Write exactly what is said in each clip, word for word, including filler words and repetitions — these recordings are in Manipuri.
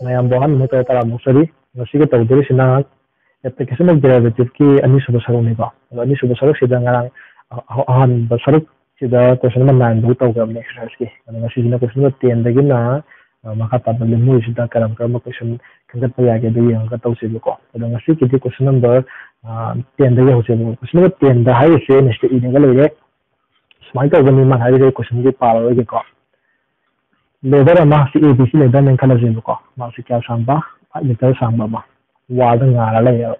ꯃꯌꯥꯝꯕꯨ ꯑꯍꯥꯟꯕ ꯃꯛꯇꯗ ꯇꯔꯥꯝꯅ ꯑꯣꯛꯆꯔꯤ꯫ ꯉꯁꯤꯒꯤ ꯇꯧꯗꯣꯔꯤꯁꯤꯅ application of derivative ꯀꯤ ꯑꯅꯤꯁꯨꯕ ꯁꯔꯨꯛꯅꯤꯀꯣ꯫ ꯑꯗꯣ ꯑꯅꯤꯁꯨꯕ ꯁꯔꯨꯛꯁꯤꯗ ꯉꯔꯥꯡ ꯑꯍ-, ꯑꯍꯥꯟꯕ ꯁꯔꯨꯛꯁꯤꯗ question number nine ꯐꯥꯎ ꯇꯧꯈ꯭ꯔꯕꯅꯦ exercise ꯀꯤ꯫ ꯑꯗꯣ ꯉꯁꯤꯁꯤꯅ question number ten ꯗꯒꯤꯅ, ꯑ, ꯃꯈꯥ ꯇꯥꯕ ꯂꯦꯝꯍꯧꯔꯤꯁꯤꯗ ꯀꯔꯝ ꯀꯔꯝꯕ question ꯈꯟꯒꯠꯄ ꯌꯥꯒꯦꯗꯣ ꯌꯦꯡꯉꯒ ꯇꯧꯁꯦꯕꯀꯣ꯫ ꯑꯗꯣ ꯉꯁꯤꯒꯤꯗꯤ question number, ꯑ, ten ꯗꯒꯤ ꯍꯧꯁꯦꯕꯀꯣ꯫ Question number ten ꯗ ꯍꯥꯏꯔꯤꯁꯦ ꯑꯩꯅ ꯁꯤꯗ ꯏꯔꯒ ꯂꯩꯔꯦ꯫ ꯁꯨꯃꯥꯏꯅ ꯇꯧꯕꯅꯤ ꯃꯥꯅ ꯍꯥꯏꯔꯤꯁꯦ, question ꯁꯤ ꯄꯥꯔꯔꯣꯏꯒꯦꯀꯣ꯫ Ladder ꯑꯃ ꯁꯤ A B C ladder ꯅꯦꯅ ꯈꯜꯂꯁꯦꯕꯀꯣ꯫ ꯃꯥꯁꯤ ꯀꯌꯥ ꯁꯥꯡꯕ? Five meter ꯁꯥꯡꯕ ꯑꯃ wall ꯗ ꯉꯥꯔ ꯂꯩꯌꯦꯕ꯫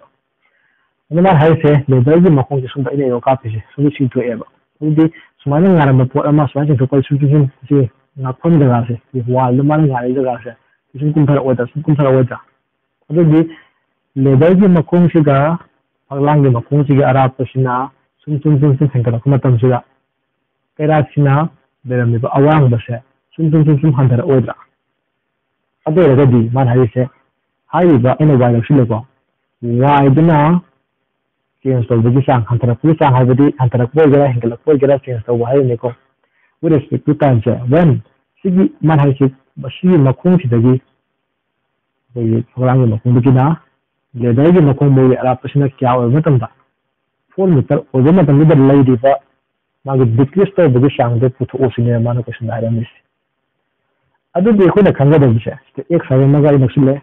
ꯑꯗꯨ ꯃꯥꯅ ꯍꯥꯏꯔꯤꯁꯦ ladder ꯒꯤ ꯃꯈꯣꯡꯁꯦ ꯁꯣꯝꯗ ꯑꯩꯅ arrow ꯀꯥꯞꯄꯤꯁꯦ ꯁꯣꯝꯗ ꯆꯤꯡꯊꯣꯛꯑꯦꯕ꯫ ꯑꯗꯨꯗꯤ ꯁꯨꯃꯥꯏꯅ ꯉꯥꯔꯝꯕ ꯄꯣꯠ ꯑꯃ ꯁꯨꯃꯥꯏꯅ ꯆꯤꯡꯊꯣꯛꯄ ꯁꯨꯝ ꯁꯨꯝ ꯁꯨꯝ ꯁꯤ ꯉꯥꯛꯐꯝ ꯖꯒꯥꯁꯦ, ꯁꯤ wall ꯗ ꯃꯥꯅ ꯉꯥꯔꯤ ꯖꯒꯥꯁꯦ ꯁꯤ ꯁꯨꯝ ꯀꯨꯝꯊꯔꯛꯑꯣꯏꯗ꯭ꯔꯥ? ꯁꯨꯝ ꯀꯨꯝꯊꯔꯛꯑꯣꯏꯗ꯭ꯔꯥ? ꯑꯗꯨꯗꯤ ladder ꯒꯤ ꯃꯈꯣꯡꯁꯤꯒ ꯐꯛꯂꯥꯡꯒꯤ ꯃꯈꯣꯡꯁꯤꯒꯤ ꯑꯔꯥꯞꯄꯁꯤꯅ ꯁꯨꯝ ꯁꯨꯝ ꯁꯨꯝ ꯁꯨꯝ ꯍꯦꯟꯒꯠꯂꯛꯄ ꯃꯇꯝꯁꯤꯗ ꯀꯩꯔꯥꯛꯁꯤꯅ ꯂꯩꯔꯝꯃꯤꯕ ꯑꯋꯥꯡꯕꯁꯦ ꯁꯨꯝ ꯁꯨꯝ ꯁꯨꯝ ꯁꯨꯝ ꯍꯟꯊꯔꯛꯑꯣꯏꯗ꯭ꯔꯥ? ꯑꯗꯨ ꯑꯣꯏꯔꯒꯗꯤ ꯃꯥꯅ ꯍꯥꯏꯔꯤꯁꯦ, ꯍꯥꯏꯔꯤꯕ ꯑꯩꯅ y ꯂꯧꯁꯤꯜꯂꯦꯀꯣ, y ꯗꯨꯅ change ꯇꯧꯕꯒꯤ ꯆꯥꯡ, ꯍꯟꯊꯔꯛꯄꯒꯤ ꯆꯥꯡ ꯍꯥꯏꯕꯗꯤ ꯍꯟꯊꯔꯛꯄ ꯑꯣꯏꯒꯦꯔꯥ ꯍꯦꯟꯒꯠꯂꯛꯄ ꯑꯣꯏꯒꯦꯔꯥ change ꯇꯧꯕ ꯍꯥꯏꯔꯤꯅꯤꯀꯣ, with respect to time say. When ꯁꯤꯒꯤ ꯃꯥꯅ ꯍꯥꯏꯁꯦ ꯃꯁꯤꯒꯤ ꯃꯈꯣꯡꯁꯤꯗꯒꯤ ꯑꯩꯈꯣꯏꯒꯤ ꯐꯛꯂꯥꯡꯒꯤ ꯃꯈꯣꯡꯗꯒꯤꯅ ladder ꯒꯤ ꯃꯈꯣꯡ ꯐꯥꯎꯒꯤ ꯑꯔꯥꯞꯄꯁꯤꯅ ꯀꯌꯥ ꯑꯣꯏꯕ ꯃꯇꯝꯗ, four meter ꯑꯣꯏꯕ ꯃꯇꯝꯗꯨꯗ ꯂꯩꯔꯤꯕ ꯃꯥꯒꯤ decrease ꯇꯧꯕꯒꯤ ꯆꯥꯡꯗꯣ ꯄꯨꯊꯣꯛꯑꯣ ꯁꯤꯅꯦꯕ ꯃꯥꯅ question ꯗ ꯍꯥꯏꯔꯝꯃꯤꯁꯦ꯫ ꯑꯗꯨꯗꯤ ꯑꯩꯈꯣꯏꯅ ꯈꯪꯒꯗꯕꯁꯦ ꯁꯤꯗ x ꯍꯥꯏꯕ ꯑꯃꯒ ꯑꯩ ꯂꯧꯁꯤꯜꯂꯦ,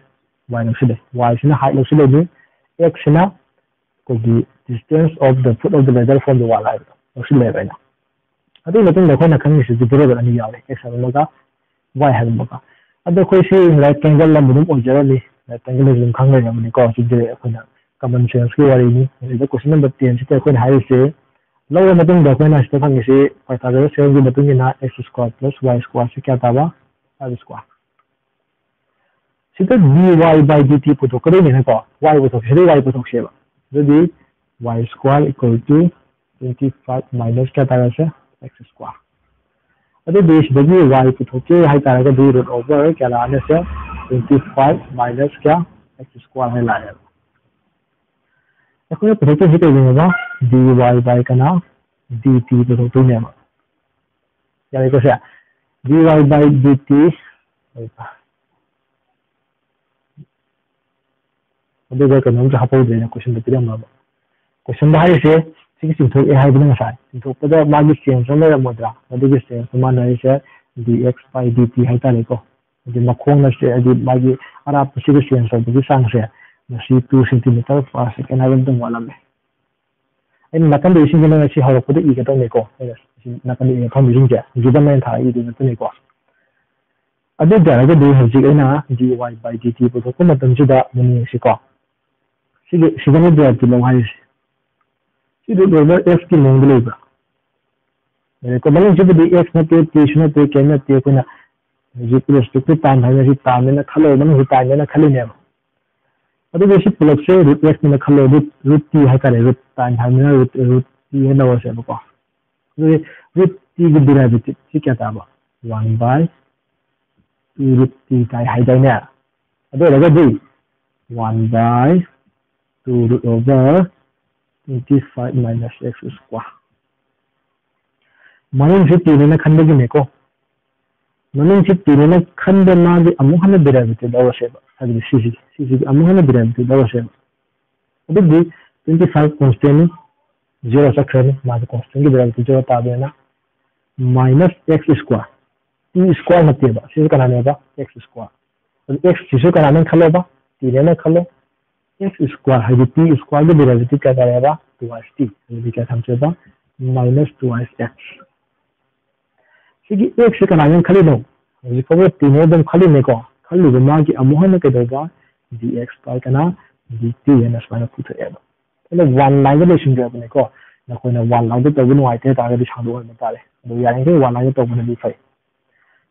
y ꯂꯧꯁꯤꯜꯂꯦ꯫ Y ꯁꯤꯅ height ꯂꯧꯁꯤꯜꯂꯦ, x ꯁꯤꯅ ꯑꯩꯈꯣꯏꯒꯤ distance of the foot of the ladder from the wall ꯍꯥꯏꯕꯗꯣ ꯂꯧꯁꯤꯜꯂꯦꯕ ꯑꯩꯅ꯫ ꯑꯗꯨꯒꯤ ꯃꯇꯨꯡꯗ ꯑꯩꯈꯣꯏꯅ ꯈꯪꯉꯤꯁꯤ variable ꯑꯅꯤ ꯌꯥꯎꯔꯦ, x ꯍꯥꯏꯕ ꯑꯃꯒ y ꯍꯥꯏꯕ ꯑꯃꯒ꯫ ꯑꯗꯣ ꯑꯩꯈꯣꯏ ꯁꯤ right angle ꯑꯃ ꯑꯗꯨꯝ ꯑꯣꯏꯖꯔꯅꯤ, right angle ꯑꯗꯨꯝ ꯈꯪ ꯂꯩꯔꯕꯅꯤꯀꯣ꯫ ꯁꯤꯗꯤ ꯑꯩꯈꯣꯏꯅ common sense ꯀꯤ ꯋꯥꯔꯤꯅꯤ꯫ ꯑꯗꯨꯗ question number ten ꯁꯤꯗ ꯑꯩꯈꯣꯏꯅ ꯍꯥꯏꯔꯤꯁꯦ, ꯂꯧꯔ ꯃꯇꯨꯡꯗ ꯑꯩꯈꯣꯏꯅ ꯁꯤꯗ ꯐꯪꯉꯤꯁꯤ Pythagoras theorem ꯒꯤ ꯃꯇꯨꯡ ꯏꯟꯅ x square plus y square ꯁꯤ ꯀꯌꯥ ꯇꯥꯕ? Five square꯫ ꯁꯤꯗ dy by dt ꯄꯨꯊꯣꯛꯀꯗꯣꯏꯅꯤꯅꯀꯣ, y ꯄꯨꯊꯣꯛꯁꯦ, ꯁꯤꯗ y ꯄꯨꯊꯣꯛꯁꯦꯕ꯫ ꯑꯗꯨꯗꯤ y square equal to twenty five minus ꯀꯌꯥ ꯇꯥꯔꯁꯦ? X square꯫ ꯑꯗꯨꯗꯤ ꯁꯤꯗꯒꯤ y ꯄꯨꯊꯣꯛꯀꯦ ꯍꯥꯏꯇꯥꯔꯒꯗꯤ root over ꯀꯌꯥ ꯂꯥꯛꯑꯅꯤ ꯁꯦ? Twenty five minus ꯀꯌꯥ? X square ꯍꯥꯏ ꯂꯥꯛꯑꯦꯕ꯫ ꯑꯩꯈꯣꯏꯅ ꯄꯨꯊꯣꯛꯇꯣꯏꯁꯤ ꯀꯩꯒꯤꯅꯣꯕ? Dy by ꯀꯅꯥ? Dt ꯄꯨꯊꯣꯛꯇꯣꯏꯅꯦꯕ꯫ ꯌꯥꯔꯦꯀꯣ ꯁꯦ? Dy by dt ꯑꯗꯨꯒ ꯀꯩꯅꯣꯝꯁꯨ ꯍꯥꯞꯍꯧꯗ꯭ꯔꯦꯅ ꯀꯣꯏꯁꯟꯗ ꯄꯤꯔꯝꯃꯕ꯫ ꯀꯣꯏꯁꯟꯗ ꯍꯥꯏꯔꯤꯁꯦ ꯁꯤꯒꯤ ꯆꯤꯡꯊꯣꯛꯑꯦ ꯍꯥꯏꯕꯅ ꯉꯁꯥꯏ ꯆꯤꯡꯊꯣꯛꯄꯗ ꯃꯥꯒꯤ ꯆꯦꯟꯖ ꯑꯃ ꯂꯩꯔꯝꯃꯣꯏꯗ꯭ꯔꯥ? ꯃꯗꯨꯒꯤ ꯆꯦꯟꯖꯇꯣ ꯃꯥꯅ ꯍꯥꯏꯔꯤꯁꯦ ꯗꯤ ꯑꯦꯛꯁ ꯕꯥꯏ ꯗꯤ ꯇꯤ ꯍꯥꯏꯇꯥꯔꯦꯀꯣ꯫ ꯍꯥꯏꯗꯤ ꯃꯈꯣꯡꯅ ꯁꯦ-, ꯍꯥꯏꯗꯤ ꯃꯥꯒꯤ ꯑꯔꯥꯞꯄꯁꯤꯒ ꯆꯦꯟꯖ ꯇꯧꯕꯒꯤ ꯆꯥꯡꯁꯦ ꯉꯁꯤ two centimeter per second ꯍꯥꯏꯕ ꯑꯃꯇꯪ ꯋꯥꯠꯂꯝꯃꯦ꯫ ꯑꯩꯅ ꯅꯥꯀꯟꯗ ꯏꯁꯤꯡꯁꯤꯅ ꯉꯁꯤ ꯍꯧꯔꯛꯄꯗ ꯏꯒꯗꯧꯅꯤꯀꯣ꯫ ꯑꯩꯅ ꯁꯤ ꯅꯥꯀꯟꯗ ꯏꯔ ꯊꯝꯃꯤꯁꯤꯡꯁꯦ ꯒꯤꯕꯟ ꯑꯣꯏꯅ ꯊꯥꯔꯒ ꯏꯗꯣꯏ ꯅꯠꯇꯦꯅꯦꯀꯣ꯫ ꯑꯗꯨ ꯑꯣꯏꯇꯥꯔꯒꯗꯤ ꯍꯧꯖꯤꯛ ꯑꯩꯅ ꯗꯤ ꯋꯥꯏ ꯕꯥꯏ ꯗꯤ ꯇꯤ ꯄꯨꯊꯣꯛꯄ ꯃꯇꯝꯁꯤꯗ ꯃꯨꯟꯅ ꯌꯦꯡꯁꯤꯀꯣ꯫ ꯁꯤꯒꯤ ꯁꯤꯗꯅ ꯗꯤ ꯋꯥꯏ ꯇꯤ ꯂꯧ ꯍꯥꯏꯔꯤꯁꯦ꯫ ꯁꯤ ꯔꯨꯠ ꯑꯣꯚꯔ ꯑꯦꯛꯁꯀꯤ ꯃꯑꯣꯡꯗ ꯂꯩꯕ꯭ꯔꯥ? ꯂꯩꯔꯦꯀꯣ꯫ ꯃꯅꯨꯡꯁꯤꯕꯨꯗꯤ ꯑꯦꯛꯁ ꯅꯠꯇꯦ, ꯇꯤꯁꯨ ꯅꯠꯇꯦ, ꯀꯩꯝ ꯅꯠꯇꯦ꯫ ꯑꯩꯈꯣꯏꯅ ꯍꯧꯖꯤꯛ ꯔꯦꯁꯄꯦꯛꯇꯤꯚ ꯇꯥꯏꯝ ꯍꯥꯏꯅ ꯁꯤ ꯇꯥꯏꯝꯅꯦꯅ ꯈꯜꯂꯣ, ꯃꯅꯨꯡꯁꯤ ꯇꯥꯏꯝꯅꯦꯅ ꯈꯜꯂꯤꯅꯦꯕ꯫ ꯑꯗꯨꯒ ꯁꯤ ꯄꯨꯂꯞꯁꯦ ꯔꯨꯠ ꯑꯦꯛꯁꯅꯦꯅ ꯈꯜꯂꯣ, ꯔꯨꯠ, ꯔꯨꯠ ꯇꯤ ꯍꯥꯏꯇꯥꯔꯦ, ꯔꯨꯠ ꯇꯥꯏꯝ ꯍꯥꯏꯕꯅꯤꯅ ꯔꯨꯠ, ꯔꯨꯠ ꯇꯤ ꯍꯥꯏꯅ ꯂꯧꯔꯁꯦꯕꯀꯣ꯫ ꯑꯗꯨꯗꯤ ꯔꯨꯠ ꯇꯤꯒꯤ ꯗꯤꯔꯥꯏꯚꯦꯇꯤꯚ ꯁꯤ ꯀꯌꯥ ꯇꯥꯕ? One by two root t ꯇꯥꯏ ꯍꯥꯏꯗꯥꯏꯅꯦ? ꯑꯗꯨ ꯑꯣꯏꯔꯒꯗꯤ one by two root over twenty five minus x square꯫ ꯃꯅꯨꯡꯁꯤ ꯇꯤꯅꯦꯅ ꯈꯟꯕꯒꯤꯅꯦꯀꯣ꯫ ꯃꯅꯨꯡꯁꯤ ꯇꯤꯅꯦꯅ ꯈꯟꯕ ꯃꯥꯒꯤ ꯑꯃꯨꯛ ꯍꯟꯅ ꯗꯤꯔꯥꯏꯚꯦꯇꯤꯚ ꯂꯧꯔꯁꯦꯕ꯫ ꯍꯥꯏꯕꯗꯤ ꯁꯤꯁꯤꯒꯤ, ꯁꯤꯁꯤꯒꯤ ꯑꯃꯨꯛ ꯍꯟꯅ ꯗꯤꯔꯥꯏꯚꯦꯇꯤꯚ ꯂꯧꯔꯁꯦꯕ꯫ ꯑꯗꯨꯗꯤ twenty five ꯀꯣꯟꯁꯇꯦꯟꯅꯤ, ꯖꯤꯔꯣ ꯆꯠꯈ꯭ꯔꯅꯤ, ꯃꯥꯒꯤ ꯀꯣꯟꯁꯇꯦꯟꯒꯤ ꯗꯤꯔꯥꯏꯚꯦꯇꯤꯚ ꯖꯤꯔꯣ ꯇꯥꯕꯅꯤꯅ꯫ Minus x square, t square ꯅꯠꯇꯦꯕ, ꯁꯤꯁꯨ ꯀꯅꯥꯅꯦꯕ? X square. ꯑꯗꯨ ꯑꯦꯛꯁ ꯁꯤꯁꯨ ꯀꯅꯥꯅꯦꯅ ꯈꯜꯂꯣꯕ? ꯇꯤꯅꯦꯅ ꯈꯜꯂꯣ꯫ ꯑꯦꯛꯁ ꯁ꯭ꯀ꯭ꯋꯥꯔ ꯍꯥꯏꯗꯤ ꯇꯤ ꯁ꯭ꯀ꯭ꯋꯥꯔꯒꯤ ꯗꯤꯔꯥꯏꯚꯦꯇꯤꯚ ꯀꯌꯥ ꯇꯥꯔꯦꯕ? Two x t꯫ ꯑꯗꯨꯗꯤ ꯀꯌꯥ ꯊꯝꯁꯦꯕ? Minus two x꯫ ꯁꯤꯒꯤ ꯑꯦꯛꯁꯁꯦ ꯀꯅꯥꯅꯦꯅ ꯈꯜꯂꯤꯅꯣ? ꯍꯧꯖꯤꯛ ꯐꯥꯎꯕ ꯇꯤꯅꯦ ꯑꯗꯨꯝ ꯈꯜꯂꯤꯅꯦꯀꯣ꯫ ꯈꯜꯂꯤꯕ ꯃꯥꯒꯤ ꯑꯃꯨꯛ ꯍꯟꯅ ꯀꯩꯗꯧꯕ? Dx by ꯀꯅꯥ? Dt ꯍꯥꯏꯅ ꯁꯨꯃꯥꯏꯅ ꯄꯨꯊꯣꯛꯑꯦꯕ꯫ ꯑꯩꯅ ꯋꯥꯟ ꯂꯥꯏꯟꯗ ꯂꯣꯏꯁꯤꯟꯖꯕꯅꯦꯀꯣ꯫ ꯅꯈꯣꯏꯅ ꯋꯥꯟ ꯂꯥꯏꯟꯗ ꯇꯧꯕ ꯅꯨꯡꯉꯥꯏꯇꯦ ꯍꯥꯏ ꯇꯥꯔꯒꯗꯤ ꯁꯥꯡꯗꯣꯛꯍꯟꯕ ꯇꯥꯔꯦ꯫ ꯑꯗꯣ ꯌꯥꯔꯤꯈꯩ ꯋꯥꯟ ꯂꯥꯏꯟꯗ ꯇꯧꯕꯅꯗꯤ ꯐꯩ꯫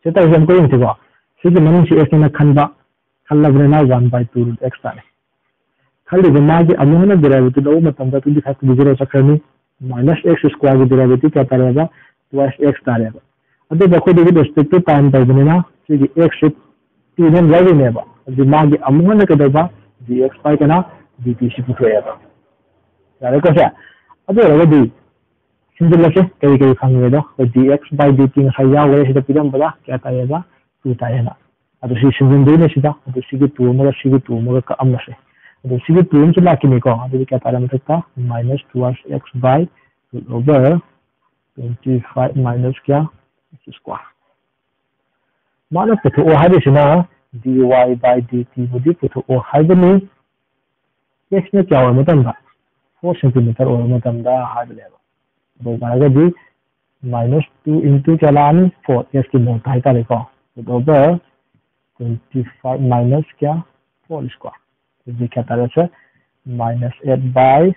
ꯁꯤ ꯇꯧꯔꯤꯁꯦ ꯑꯃꯨꯛꯀ ꯌꯦꯡꯁꯤꯀꯣ꯫ ꯁꯤꯒꯤ ꯃꯅꯨꯡꯁꯤ ꯑꯦꯛꯁꯅꯦꯅ ꯈꯟꯕ, ꯈꯜꯂꯕꯅꯤꯅ one by two root x ꯇꯥꯔꯦ꯫ ꯈꯜꯂꯤꯕ ꯃꯥꯒꯤ ꯑꯃꯨꯛ ꯍꯟꯅ ꯗꯤꯔꯥꯏꯚꯦꯇꯤꯚ ꯂꯧꯕ ꯃꯇꯝꯗ twenty five ꯀꯤ ꯖꯤꯔꯣ ꯆꯠꯈ꯭ꯔꯅꯤ꯫ Minus x square ꯒꯤ ꯗꯤꯔꯥꯏꯚꯦꯇꯤꯚ ꯀꯌꯥ ꯇꯥꯔꯦꯕ? Two x ꯇꯥꯔꯦꯕ꯫ ꯑꯗꯨꯕꯨ ꯑꯩꯈꯣꯏꯗꯤ with respect to time ꯇꯧꯕꯅꯤꯅ ꯁꯤꯒꯤ ꯑꯦꯛꯁꯁꯦ ꯇꯤꯅ ꯂꯧꯔꯤꯅꯦꯕ꯫ ꯑꯗꯨꯗꯤ ꯃꯥꯒꯤ ꯑꯃꯨꯛ ꯍꯟꯅ ꯀꯩꯗꯧꯕ? Dx by ꯀꯅꯥ? Dt ꯁꯤ ꯄꯨꯊꯣꯛꯑꯦꯕ꯫ ꯌꯥꯔꯦꯀꯣ ꯁꯦ? ꯑꯗꯨ ꯑꯣꯏꯔꯒꯗꯤ ꯁꯤꯟꯖꯤꯜꯂꯁꯦ꯫ ꯀꯔꯤ ꯀꯔꯤ ꯐꯪꯉꯦꯗꯣ? ꯑꯩꯈꯣꯏ Dx by Dt ꯉꯁꯥꯏ ꯌꯥꯎꯈ꯭ꯔꯦ ꯁꯤꯗ ꯄꯤꯔꯝꯕꯗ ꯀꯌꯥ ꯇꯥꯏꯌꯦꯕ? Two ꯇꯥꯏꯌꯦꯅ꯫ ꯑꯗꯨ ꯁꯤ ꯁꯤꯟꯖꯤꯟꯗꯣꯏꯅꯦ ꯁꯤꯗ꯫ ꯑꯗꯨ ꯁꯤꯒꯤ two ꯑꯃꯒ ꯁꯤꯒꯤ two ꯑꯃꯒ ꯀꯛꯑꯝꯃꯁꯦ꯫ ꯑꯗꯨ ꯁꯤꯒꯤ ꯇꯨ ꯑꯃꯁꯨ ꯂꯥꯛꯈꯤꯅꯤꯀꯣ꯫ ꯑꯗꯨꯗꯤ ꯀꯌꯥ ꯇꯥꯔꯦ? ꯃꯊꯛꯇ minus two x by root over twenty five minus ꯀꯌꯥ? X square꯫ ꯃꯥꯅ ꯄꯨꯊꯣꯛꯑꯣ ꯍꯥꯏꯔꯤꯁꯤꯅ dy by dt ꯕꯨꯗꯤ ꯄꯨꯊꯣꯛꯑꯣ ꯍꯥꯏꯕꯅꯤ꯫ X ꯅ ꯀꯌꯥ ꯑꯣꯏꯕ ꯃꯇꯝꯗ? Four centimeter ꯑꯣꯏꯕ ꯃꯇꯝꯗ ꯍꯥꯏꯕꯅꯦꯕ꯫ ꯑꯗꯨ ꯑꯣꯏꯇꯥꯔꯒꯗꯤ minus two into ꯀꯌꯥ ꯂꯥꯛꯑꯅꯤ? Four, x ꯀꯤ ꯃꯍꯨꯠꯇ ꯍꯥꯏꯇꯥꯔꯦꯀꯣ꯫ Root over twenty five minus ꯀꯌꯥ? Four square꯫ ꯑꯗꯨꯗꯤ ꯀꯌꯥ ꯇꯥꯔꯁꯦ? Minus eight by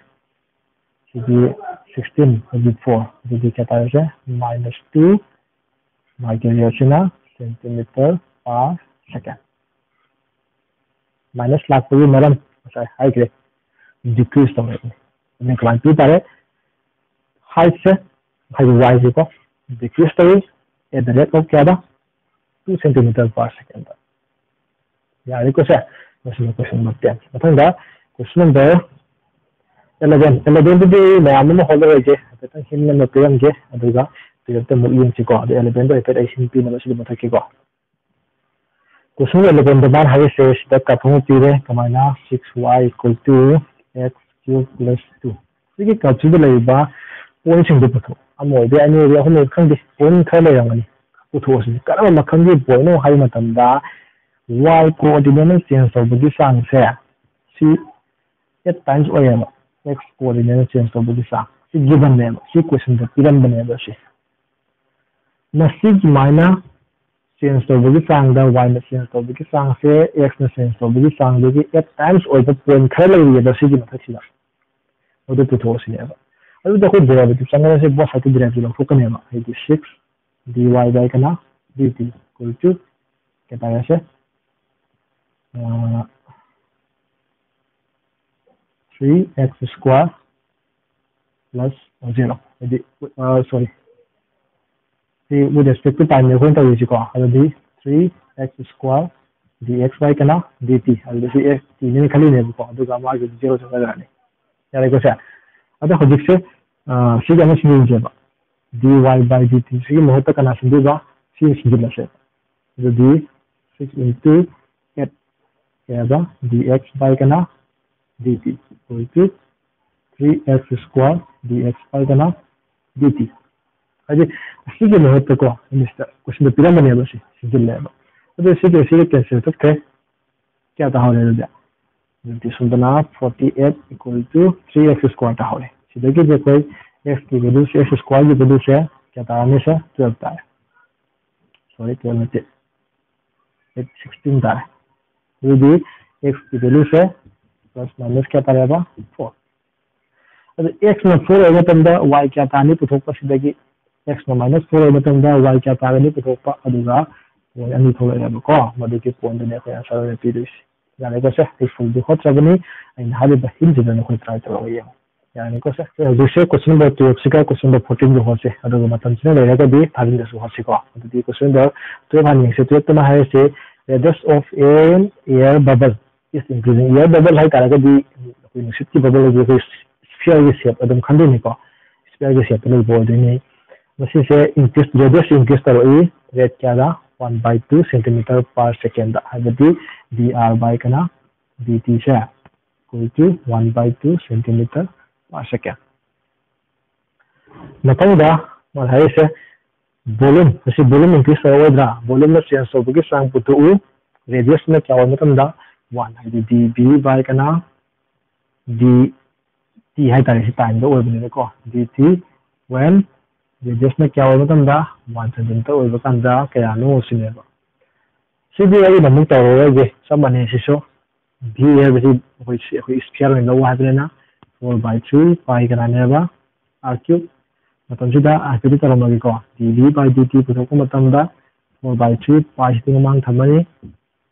ꯁꯤꯒꯤ sixteen, ꯍꯧꯖꯤꯛ four꯫ ꯑꯗꯨꯗꯤ ꯀꯌꯥ ꯇꯥꯔꯁꯦ? Minus two꯫ ꯃꯥꯒꯤ ꯔꯦꯠꯁꯤꯅ centimeter per second꯫ Minus ꯂꯥꯛꯄꯒꯤ ꯃꯔꯝ ꯉꯁꯥꯏ ꯍꯥꯏꯈ꯭ꯔꯦ, decrease ꯇꯧꯔꯛꯏ꯫ ꯑꯗꯨꯅ ꯀꯃꯥꯏꯅ ꯄꯤ ꯇꯥꯔꯦ? Height ꯁꯦ, ꯉꯁꯥꯏꯒꯤ y ꯁꯦꯀꯣ, decrease ꯇꯧꯏ at the rate of ꯀꯌꯥꯗ? Two centimeter per second꯫ ꯌꯥꯔꯦꯀꯣ ꯁꯦ? ꯃꯁꯤꯅ question number ten꯫ ꯃꯊꯪꯗ question number eleven꯫ Eleven ꯗꯨꯗꯤ ꯃꯌꯥꯝ ꯑꯃ ꯍꯣꯠꯂꯔꯣꯏꯒꯦ, ꯍꯥꯏꯐꯦꯠꯇꯪ hint ꯑꯃ ꯄꯤꯔꯝꯒꯦ, ꯑꯗꯨꯒ twelve ꯇ ꯑꯃꯨꯛ ꯌꯦꯡꯁꯤꯀꯣ꯫ ꯑꯗꯣ eleven ꯗꯣ ꯍꯥꯏꯐꯦꯠ ꯑꯩ hint ꯄꯤꯅꯕ ꯁꯤꯒꯤ ꯃꯊꯛꯀꯤꯀꯣ꯫ Question eleven ꯗ ꯃꯥꯅ ꯍꯥꯏꯔꯤꯁꯦ ꯁꯤꯗ curve ꯑꯃ ꯄꯤꯔꯦ, ꯀꯃꯥꯏꯅ? Six y equal to x cube plus two꯫ ꯁꯤꯒꯤ curve ꯁꯤꯗ ꯂꯩꯔꯤꯕ point ꯁꯤꯡꯗꯣ ꯄꯨꯊꯣꯛꯑꯣ꯫ ꯑꯃ ꯑꯣꯏꯕ ꯌꯥꯏ, ꯑꯅꯤ ꯑꯣꯏꯕ ꯌꯥꯏ, ꯑꯍꯨꯝ ꯑꯣꯏꯕ, ꯈꯪꯗꯦ, point ꯈꯔ ꯂꯩꯔꯝꯒꯅꯤ꯫ ꯄꯨꯊꯣꯛꯑꯁꯤ꯫ ꯀꯔꯝꯕ ꯃꯈꯜꯒꯤ point ꯅꯣ ꯍꯥꯏꯕ ꯃꯇꯝꯗ y coordinate ꯅ change ꯇꯧꯕꯒꯤ ꯆꯥꯡꯁꯦ ꯁꯤ eight times ꯑꯣꯏꯌꯦꯕ꯫ X coordinate ꯅ change ꯇꯧꯕꯒꯤ ꯆꯥꯡ ꯁꯤ given ꯅꯦꯕ, ꯁꯤ question ꯗ ꯄꯤꯔꯝꯕꯅꯦꯕ ꯁꯤ꯫ ꯃꯁꯤ ꯁꯨꯃꯥꯏꯅ change ꯇꯧꯕꯒꯤ ꯆꯥꯡꯗ y ꯅ change ꯇꯧꯕꯒꯤ ꯆꯥꯡꯁꯦ x ꯅ change ꯇꯧꯕꯒꯤ ꯆꯥꯡꯗꯒꯤ eight times ꯑꯣꯏꯕ point ꯈꯔ ꯂꯩꯔꯤꯑꯕ ꯁꯤꯒꯤ ꯃꯊꯛꯁꯤꯗ꯫ ꯑꯗꯨ ꯄꯨꯊꯣꯛꯑꯁꯤꯅꯦꯕ꯫ ꯑꯗꯨꯗ ꯑꯩꯈꯣꯏ derivative ꯆꯪꯒꯗꯕꯁꯦ both side ꯀꯤ derivative ꯂꯧꯊꯣꯛꯀꯅꯦꯕ꯫ ꯍꯥꯏꯗꯤ six dy by ꯀꯅꯥ? Dt equal to ꯀꯌꯥ ꯇꯥꯔꯦꯁꯦ? ꯑꯥ, three x square plus zero꯫ ꯍꯥꯏꯗꯤ, ꯑꯥ, sorry, ꯁꯤ with respect to time ꯅꯦ ꯑꯩꯈꯣꯏꯅ ꯇꯧꯔꯤꯁꯤꯀꯣ꯫ ꯑꯗꯨꯗꯤ three x square dx by ꯀꯅꯥ? Dt꯫ ꯑꯗꯨꯗꯤ ꯁꯤ x t ꯅꯦꯅ ꯈꯜꯂꯤꯅꯦꯕꯀꯣ, ꯑꯗꯨꯒ ꯃꯥꯒꯤ zero ꯆꯠꯈ꯭ꯔꯅꯤ꯫ ꯌꯥꯔꯦꯀꯣ ꯁꯦ? ꯑꯗꯣ ꯍꯧꯖꯤꯛꯁꯦ, ꯑꯥ, ꯁꯤꯒꯤ ꯑꯃ ꯁꯤꯟꯖꯤꯟꯁꯦꯕ꯫ Dy by dt ꯁꯤꯒꯤ ꯃꯍꯨꯠꯇ ꯀꯅꯥ ꯁꯤꯟꯗꯣꯏꯕ? ꯁꯤ ꯁꯤꯟꯖꯤꯜꯂꯁꯦ꯫ ꯑꯗꯨꯗꯤ six into eight ꯀꯩ ꯍꯥꯏꯕ? Dx by ꯀꯅꯥ? dt equal to three x square dx ꯄꯥꯏꯗꯅ dt꯫ ꯍꯥꯏꯗꯤ ꯑꯁꯤꯒꯤ ꯃꯍꯨꯠꯇꯀꯣ ꯏꯪꯂꯤꯁꯇ ꯀꯣꯏꯁꯟꯗ ꯄꯤꯔꯝꯕꯅꯦꯕ, ꯁꯤ ꯁꯤꯖꯤꯜꯂꯦꯕ꯫ ꯑꯗꯨ ꯁꯤꯒꯤ ꯁꯤꯒꯤ ꯀꯦꯟꯁꯦꯜ ꯆꯠꯈ꯭ꯔꯦ꯫ ꯀꯌꯥ ꯇꯥꯍꯧꯔꯦ ꯑꯗꯨꯗꯤ? ꯑꯗꯨꯗꯤ ꯁꯣꯝꯗꯅ forty eight equal to three x square ꯇꯥꯍꯧꯔꯦ꯫ ꯁꯤꯗꯒꯤꯗꯤ ꯑꯩꯈꯣꯏ x ꯀꯤ ꯚꯦꯂꯨꯁꯦ, x square ꯒꯤ ꯚꯦꯂꯨꯁꯦ ꯀꯌꯥ ꯇꯥꯔꯅꯤ? ꯁꯦ twelve ꯇꯥꯔꯦ꯫ ꯁꯣꯔꯤ, twelve ꯅꯠꯇꯦ, sixteen ꯇꯥꯔꯦ꯫ ꯑꯗꯨꯗꯤ x ꯀꯤ ꯚꯦꯂꯨꯁꯦ ꯄ꯭ꯂꯁ ꯃꯥꯏꯅꯁ ꯀꯌꯥ ꯇꯥꯔꯦꯕ? Four꯫ ꯑꯗꯨ x ꯅ four ꯑꯣꯏꯕ ꯃꯇꯝꯗ y ꯀꯌꯥ ꯇꯥꯔꯅꯤ ꯄꯨꯊꯣꯛꯄꯁꯤꯗꯒꯤ? X ꯅ minus four ꯑꯣꯏꯕ ꯃꯇꯝꯗ y ꯀꯌꯥ ꯇꯥꯒꯅꯤ ꯄꯨꯊꯣꯛꯄ? ꯑꯗꯨꯒ point ꯑꯅꯤ ꯊꯣꯛꯂꯛꯑꯦꯕꯀꯣ, ꯃꯗꯨꯒꯤ point ꯇꯨꯅꯤ ꯑꯩꯈꯣꯏ answer ꯑꯣꯏꯅ ꯄꯤꯗꯣꯏꯁꯦ꯫ ꯌꯥꯔꯦꯀꯣ ꯁꯦ, ꯑꯩ ꯐꯨꯜꯗꯤ ꯍꯣꯠꯇ꯭ꯔꯕꯅꯤ, ꯑꯩꯅ ꯍꯥꯏꯔꯤꯕ hint ꯁꯤꯗ ꯅꯈꯣꯏ try ꯇꯧꯔꯒ ꯌꯦꯡꯉꯣ꯫ ꯌꯥꯔꯅꯤꯀꯣ ꯁꯦ꯫ ꯁꯦ, ꯍꯧꯖꯤꯛꯁꯦ question number twelve ꯁꯤꯒ question number fourteen ꯁꯤꯒ ꯍꯣꯠꯁꯦ, ꯑꯗꯨꯒ ꯃꯇꯝꯁꯤꯅ ꯂꯩꯔꯒꯗꯤ thirteen ꯗꯁꯨ ꯍꯣꯠꯁꯤꯀꯣ꯫ ꯑꯗꯨꯗꯤ question number twelve ꯍꯥꯟꯅ ꯌꯦꯡꯁꯦ꯫ Twelve ꯇꯅ ꯍꯥꯏꯔꯤꯁꯦ radius of an air bubble is increasing꯫ Air bubble ꯍꯥꯏ ꯇꯥꯔꯒꯗꯤ ꯑꯩꯈꯣꯏ ꯅꯨꯡꯁꯤꯠꯀꯤ bubble ꯍꯥꯏꯁꯦ ꯑꯩꯈꯣꯏ sphere ꯒꯤ shape ꯑꯗꯨꯝ ꯈꯟꯗꯣꯏꯅꯤꯀꯣ, sphere ꯒꯤ shape ꯇ ꯂꯩꯕ ꯑꯣꯏꯗꯣꯏꯅꯤ꯫ ꯃꯁꯤꯁꯦ increase, radius increase ꯇꯧꯔꯛꯏ꯫ Rate ꯀꯌꯥꯗ? One by two centimeter per second ꯗ, ꯍꯥꯏꯕꯗꯤ dr by ꯀꯅꯥ? Dt say equal to one by two centimeter per second꯫ ꯃꯊꯪꯗ ꯃꯥꯅ ꯍꯥꯏꯔꯤꯁꯦ volume, ꯃꯁꯤ volume increase ꯇꯧꯔꯛꯑꯣꯏꯗ꯭ꯔꯥ? Volume ꯅ change ꯇꯧꯕꯒꯤ ꯆꯥꯡ ꯄꯨꯊꯣꯛꯎ꯫ Radius ꯅ ꯀꯌꯥ ꯑꯣꯏꯕ ꯃꯇꯝꯗ? One, ꯍꯥꯏꯗꯤ dv by ꯀꯅꯥ? Dt ꯍꯥꯏꯇꯥꯔꯦ, ꯁꯤ time ꯗ ꯑꯣꯏꯕꯅꯤꯅꯀꯣ꯫ Dt when radius ꯅ ꯀꯌꯥ ꯑꯣꯏꯕ ꯃꯇꯝꯗ? One centimeter ꯑꯣꯏꯕ ꯀꯥꯟꯗ ꯀꯌꯥꯅꯣ ꯁꯤꯅꯦꯕ꯫ ꯁꯤꯗꯤ ꯑꯩꯅ ꯑꯃꯨꯛ ꯇꯧꯔꯔꯣꯏꯒꯦ, ꯆꯞ ꯃꯥꯟꯅꯩ ꯁꯤꯁꯨ꯫ V ꯍꯥꯏꯕꯁꯤ ꯑꯩꯈꯣꯏ, ꯑꯩꯈꯣꯏ sphere ꯑꯣꯏꯅ ꯂꯧ ꯍꯥꯏꯕꯅꯤꯅ four by three pi ꯀꯅꯥꯅꯦꯕ? R cube꯫ ꯃꯇꯝꯁꯤꯗ R cube ꯇꯧꯔꯝꯃꯒꯦꯀꯣ꯫ Dv by dt ꯄꯨꯊꯣꯛꯄ ꯃꯇꯝꯗ four by three pi ꯁꯤꯗꯤ ꯃꯃꯥꯡ ꯊꯝꯃꯅꯤ꯫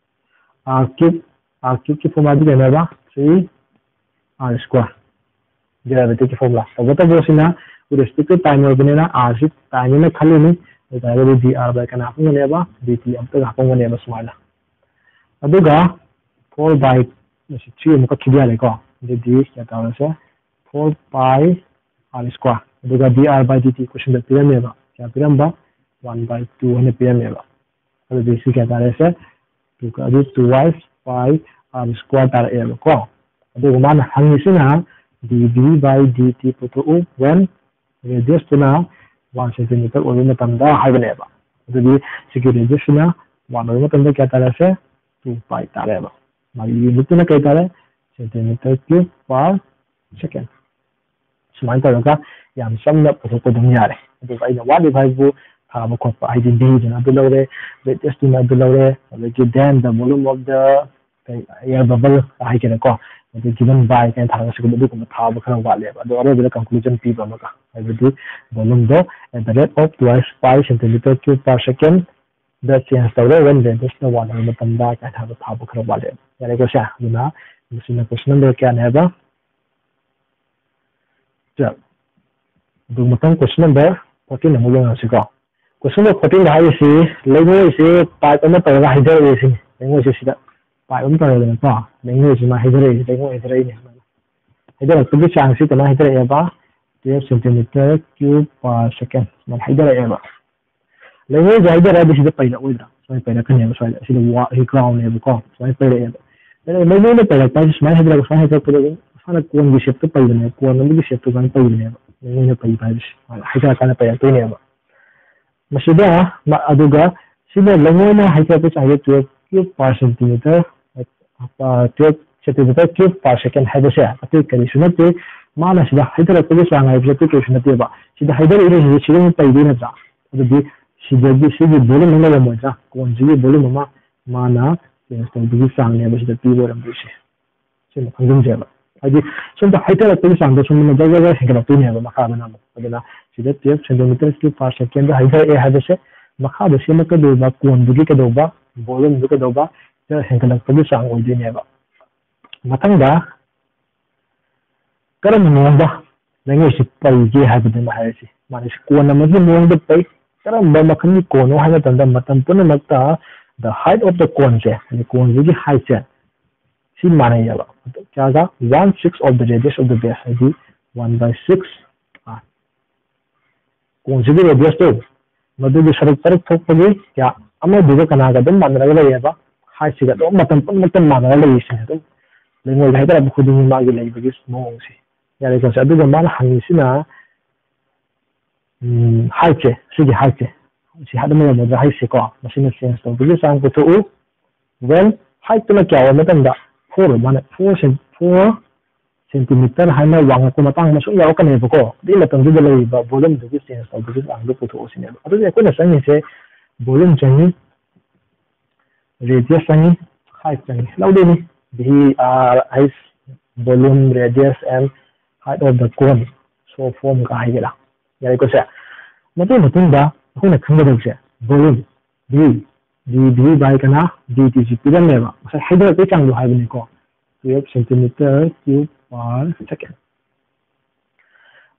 R cube, R cube ꯀꯤ formula ꯗꯤ ꯀꯩꯅꯣꯕ? Three R square꯫ Derivative ꯀꯤ formula꯫ ꯇꯧꯕꯇꯕꯨ ꯁꯤꯅ with respect to time ꯑꯣꯏꯕꯅꯤꯅ R ꯁꯤ time ꯅꯤꯅ ꯈꯜꯂꯨꯅꯤ꯫ ꯑꯗꯨ ꯑꯣꯏꯇꯥꯔꯒꯗꯤ dr by ꯀꯅꯥ ꯍꯥꯞꯄꯝꯒꯅꯦꯕ? Dt ꯑꯃꯨꯛꯇꯒ ꯍꯥꯞꯄꯝꯒꯅꯦꯕ ꯁꯨꯃꯥꯏꯅ꯫ ꯑꯗꯨꯒ four by three ꯑꯃꯨꯛ ꯀꯛꯈꯤꯕ ꯌꯥꯔꯦꯀꯣ꯫ ꯑꯗꯨꯗꯤ ꯀꯌꯥ ꯇꯧꯔꯁꯦ? Four pi R square꯫ ꯑꯗꯨꯒ dr by dt question ꯗ ꯄꯤꯔꯝꯃꯦꯕ꯫ ꯀꯌꯥ ꯄꯤꯔꯝꯕ? One by two ꯍꯥꯏꯅ ꯄꯤꯔꯝꯃꯦꯕ꯫ ꯑꯗꯨꯗꯤ ꯁꯤ ꯀꯌꯥ ꯇꯥꯔꯦꯁꯦ? Two, ꯑꯗꯨ two y pi R square ꯇꯥꯔꯛꯑꯦꯕꯀꯣ꯫ ꯑꯗꯨꯒ ꯃꯥꯅ ꯍꯪꯉꯤꯁꯤꯅ dv by dt ꯄꯨꯊꯣꯛꯎ when radius ꯇꯨꯅ one centimeter ꯑꯣꯏꯕ ꯃꯇꯝꯗ ꯍꯥꯏꯕꯅꯦꯕ꯫ ꯑꯗꯨꯗꯤ ꯁꯤꯒꯤ radius ꯁꯤꯅ one ꯑꯣꯏꯕ ꯃꯇꯝꯗ ꯀꯌꯥ ꯇꯥꯔꯦꯁꯦ? Two pi ꯇꯥꯔꯦꯕ꯫ ꯃꯥꯒꯤ unit ꯇꯨꯅ ꯀꯩ ꯇꯥꯔꯦ? Centimeter cube per second꯫ ꯁꯨꯃꯥꯏꯅ ꯇꯧꯔꯒ ꯌꯥꯝ ꯆꯝꯅ ꯄꯨꯊꯣꯛꯄ ꯑꯗꯨꯝ ꯌꯥꯔꯦ꯫ ꯑꯗꯨꯒ ꯑꯩꯅ ꯋꯥꯠꯂꯤꯕ ꯍꯥꯏꯕꯨ ꯊꯥꯕ ꯈꯣꯠꯄ, ꯍꯥꯏꯗꯤ dv ꯗꯨꯅ ꯑꯗꯨ ꯂꯧꯔꯦ, radius ꯇꯨꯅ ꯑꯗꯨ ꯂꯧꯔꯦ, ꯑꯗꯒꯤ then the volume of the air bubble ꯍꯥꯏꯒꯦꯔꯥꯀꯣ, ꯑꯗꯩ given by ꯀꯥꯏꯅ ꯊꯥꯔꯒ ꯁꯤꯒꯨꯝꯕ ꯑꯗꯨꯒꯨꯝꯕ ꯊꯥꯕ ꯈꯔ ꯋꯥꯠꯂꯦꯕ꯫ ꯑꯗꯣ ꯑꯔꯣꯏꯕꯗ conclusion ꯄꯤꯕ ꯑꯃꯒ, ꯍꯥꯏꯕꯗꯤ volume ꯗꯣ at the rate of twice pi centimeter cube per second the change ꯇꯧꯔꯦ when radius ꯅ one ꯑꯣꯏꯕ ꯃꯇꯝꯗ ꯀꯥꯏꯅ ꯊꯥꯕ ꯊꯥꯕ ꯈꯔ ꯋꯥꯠꯂꯦ꯫ ꯌꯥꯔꯦꯀꯣ ꯁꯦ? ꯑꯗꯨꯅ ꯃꯁꯤꯅ question number ꯀꯌꯥꯅꯦ ꯍꯥꯏꯕ? Twelve꯫ ꯑꯗꯨ ꯃꯊꯪ question number fourteen ꯑꯃꯨꯛ ꯌꯦꯡꯉꯁꯤꯀꯣ꯫ Question number fourteen ꯗ ꯍꯥꯏꯔꯤꯁꯤ ꯂꯩꯉꯣꯏꯁꯦ pipe ꯑꯃ ꯇꯧꯔꯒ ꯍꯩꯊꯔꯛꯑꯦ ꯁꯤꯅꯤ꯫ ꯂꯩꯉꯣꯏꯁꯦ ꯁꯤꯗ pipe ꯑꯃ ꯇꯧꯔꯦꯗꯅꯀꯣ, ꯂꯩꯉꯣꯏꯁꯤ ꯃꯥ ꯍꯩꯊꯔꯛꯏꯁꯦ, ꯂꯩꯉꯣꯏ ꯍꯩꯊꯔꯛꯏꯅꯦ꯫ ꯍꯩꯊꯔꯛꯄꯒꯤ ꯆꯥꯡꯁꯤ ꯀꯃꯥꯏꯅ ꯍꯩꯊꯔꯛꯑꯦꯕ? Twelve centimeter cube per second ꯁꯨꯃꯥꯏꯅ ꯍꯩꯊꯔꯛꯑꯦꯕ꯫ ꯂꯩꯉꯣꯏꯁꯦ ꯍꯩꯊꯔꯛꯑꯗꯤ ꯁꯤꯗ ꯄꯩꯔꯛꯑꯣꯏꯗ꯭ꯔꯥ? ꯁꯨꯃꯥꯏꯅ ꯄꯩꯔꯛꯀꯅꯦꯕ ꯁ꯭ꯋꯥꯏꯗ꯫ ꯁꯤꯗ ꯋꯥ-, ꯁꯤ ground ꯅꯦꯕꯀꯣ꯫ ꯁꯨꯃꯥꯏꯅ ꯄꯩꯔꯛꯑꯦꯕ꯫ ꯑꯗꯨꯅ ꯂꯩꯉꯣꯏꯅ ꯄꯩꯔꯛꯄ ꯍꯥꯏꯁꯦ ꯁꯨꯃꯥꯏꯅ ꯍꯩꯊꯔꯛꯄ, ꯁꯨꯃꯥꯏꯅ ꯍꯩꯊꯔꯛꯄꯗ ꯑꯗꯨꯝ ꯃꯁꯥꯅ cone ꯒꯤ shape ꯇ ꯄꯩꯕꯅꯦꯕ꯫ Cone ꯑꯃꯒꯤ shape ꯇ ꯁꯨꯃꯥꯏꯅ ꯄꯩꯕꯅꯦꯕ ꯂꯩꯉꯣꯏꯅ ꯄꯩꯕ ꯍꯥꯏꯕꯁꯦ꯫ ꯁꯨꯃꯥꯏꯅ ꯍꯩꯊꯔꯀꯥꯟꯗ ꯄꯩꯔꯛꯇꯣꯏꯅꯦꯕ꯫ ꯃꯁꯤꯗ ꯃ-, ꯑꯗꯨꯒ ꯁꯤꯅ ꯂꯩꯉꯣꯏꯅ ꯍꯩꯊꯔꯛꯄ ꯆꯥꯡꯁꯦ twelve cube per centimeter, ꯑ, twelve centimeter cube per second ꯍꯥꯏꯕꯁꯦ ꯑꯇꯩ ꯀꯔꯤꯁꯨ ꯅꯠꯇꯦ꯫ ꯃꯥꯅ ꯁꯤꯗ ꯍꯩꯊꯔꯛꯄꯒꯤ ꯆꯥꯡ ꯍꯥꯏꯕꯁꯦ ꯑꯇꯩ ꯀꯔꯤꯁꯨ ꯅꯠꯇꯦꯕ꯫ ꯁꯤꯗ ꯍꯩꯊꯔꯛꯏꯕꯁꯤꯡꯁꯦ ꯁꯤꯗ ꯑꯃꯨꯛ ꯄꯩꯗꯣꯏ ꯅꯠꯇ꯭ꯔꯥ? ꯑꯗꯨꯗꯤ ꯁꯤꯗꯒꯤ ꯁꯤꯒꯤ volume ꯑꯃ ꯂꯩꯔꯝꯃꯣꯏꯗ꯭ꯔꯥ? Cone ꯁꯤꯒꯤ volume ꯑꯃ ꯃꯥꯅ change ꯇꯧꯕꯒꯤ ꯆꯥꯡꯅꯦꯕ ꯁꯤꯗ ꯄꯤꯕ ꯑꯣꯏꯔꯝꯗꯣꯏꯁꯦ꯫ ꯁꯤꯃ ꯈꯪꯖꯤꯟꯁꯦꯕ꯫ ꯍꯥꯏꯗꯤ ꯁꯣꯝꯗ ꯍꯩꯊꯔꯛꯄꯒꯤ ꯆꯥꯡꯗꯣ ꯁꯣꯝꯗ ꯖꯔ ꯖꯔ ꯖꯔ ꯍꯦꯟꯒꯠꯂꯛꯇꯣꯏꯅꯦꯕ ꯃꯈꯥꯗꯅ ꯑꯃꯨꯛ꯫ ꯑꯗꯨꯅ ꯁꯤꯗ twelve centimeter cube per second ꯗ ꯍꯩꯊꯔꯛꯑꯦ ꯍꯥꯏꯕꯁꯦ ꯃꯈꯥꯗ ꯁꯦꯝꯃꯛꯀꯗꯧꯔꯤꯕ cone ꯗꯨꯒꯤ ꯀꯩꯗꯧꯕ, volume ꯗꯨ ꯀꯩꯗꯧꯕ, ꯖꯔ ꯍꯦꯟꯒꯠꯂꯛꯄꯒꯤ ꯆꯥꯡ ꯑꯣꯏꯗꯣꯏꯅꯦꯕ꯫ ꯃꯊꯪꯗ ꯀꯔꯝꯕ ꯃꯑꯣꯡꯗ ꯂꯩꯉꯣꯏꯁꯤ ꯄꯩꯒꯦ ꯍꯥꯏꯕꯗꯨꯃ ꯍꯥꯏꯔꯁꯤ꯫ ꯃꯥꯅ cone ꯑꯃꯒꯤ ꯃꯑꯣꯡꯗ ꯄꯩ꯫ ꯀꯔꯝꯕ ꯃꯈꯜꯒꯤ cone ꯅꯣ ꯍꯥꯏꯕ ꯃꯇꯝꯗ ꯃꯇꯝ ꯄꯨꯝꯅꯃꯛꯇ the height of the cone ꯁꯦ, ꯍꯥꯏꯗꯤ cone ꯁꯤꯒꯤ height ꯁꯦ, ꯁꯤ ꯃꯥꯟꯅꯩꯌꯦꯕ꯫ ꯀꯌꯥꯒ? One six of the radius of the base, ꯍꯥꯏꯗꯤ one by six꯫ Cone ꯁꯤꯒꯤ radius ꯇꯣ, ꯃꯗꯨꯒꯤ ꯁꯔꯨꯛ ꯇꯔꯨꯛ ꯊꯣꯛꯄꯒꯤ ꯀꯌꯥ ꯑꯃꯗꯨꯒ ꯀꯅꯥꯒ ꯑꯗꯨꯝ ꯃꯥꯟꯅꯔꯒ ꯂꯩꯌꯦꯕ? Height ꯁꯤꯒ ꯑꯗꯨꯝ ꯃꯇꯝ ꯄꯨꯝꯅꯃꯛꯇ ꯃꯥꯟꯅꯔꯒ ꯂꯩꯔꯤꯁꯤꯅꯦ ꯑꯗꯨꯝ꯫ ꯂꯩꯉꯣꯏꯗ ꯍꯥꯏꯇꯥꯔꯦ, ꯃꯈꯣꯏꯗꯨꯒꯤ ꯃꯥꯒꯤ ꯂꯩꯕꯒꯤ ꯃꯑꯣꯡꯁꯦ꯫ ꯌꯥꯔꯦꯀꯣ ꯁꯦ꯫ ꯑꯗꯨꯒ ꯃꯥꯅ ꯍꯪꯉꯤꯁꯤꯅ, ꯎꯝ, height ꯁꯦ, ꯁꯤꯒꯤ height ꯁꯦ, ꯁꯤ height ꯑꯃ ꯂꯩꯔꯝꯒꯗ꯭ꯔꯥ? Height ꯁꯦꯀꯣ, ꯃꯁꯤꯅ change ꯇꯧꯕꯒꯤ ꯆꯥꯡ ꯄꯨꯊꯣꯛꯎ꯫ When height ꯇꯨꯅ ꯀꯌꯥ ꯑꯣꯏꯕ ꯃꯇꯝꯗ, four, ꯃꯥꯅ four cen-, four centimeter ꯍꯥꯏꯅ ꯋꯥꯡꯉꯛꯄ ꯃꯇꯥꯡ ꯑꯃ ꯁꯨꯝ ꯌꯥꯎꯔꯛꯀꯅꯦꯕꯀꯣ꯫ ꯑꯗꯨꯒꯤ ꯃꯇꯝꯗꯨꯗ ꯂꯩꯔꯤꯕ volume ꯗꯨꯒꯤ change ꯇꯧꯕꯒꯤ ꯆꯥꯡꯗꯨ ꯄꯨꯊꯣꯛꯑꯣ ꯁꯤꯅꯦꯕ꯫ ꯑꯗꯨꯗꯤ ꯑꯩꯈꯣꯏꯅ ꯆꯪꯉꯤꯁꯦ volume ꯆꯪꯉꯤ, radius ꯆꯪꯉꯤ, height ꯆꯪꯉꯤ꯫ ꯂꯧꯗꯣꯏꯅꯤ꯫ V R H, volume, radius and height of the cone, so form ꯀ ꯍꯥꯏꯒꯦꯔꯥ꯫ ꯌꯥꯔꯦꯀꯣ ꯁꯦ? ꯃꯗꯨꯒꯤ ꯃꯇꯨꯡꯗ ꯑꯩꯈꯣꯏꯅ ꯈꯪꯒꯗꯕꯁꯦ volume, V, dV by ꯀꯅꯥ? Dt ꯁꯤ ꯄꯤꯔꯝꯃꯦꯕ꯫ ꯉꯁꯥꯏ ꯍꯩꯊꯔꯛꯄꯒꯤ ꯆꯥꯡꯗꯣ ꯍꯥꯏꯕꯅꯤꯀꯣ꯫ Twelve centimeter cube per second꯫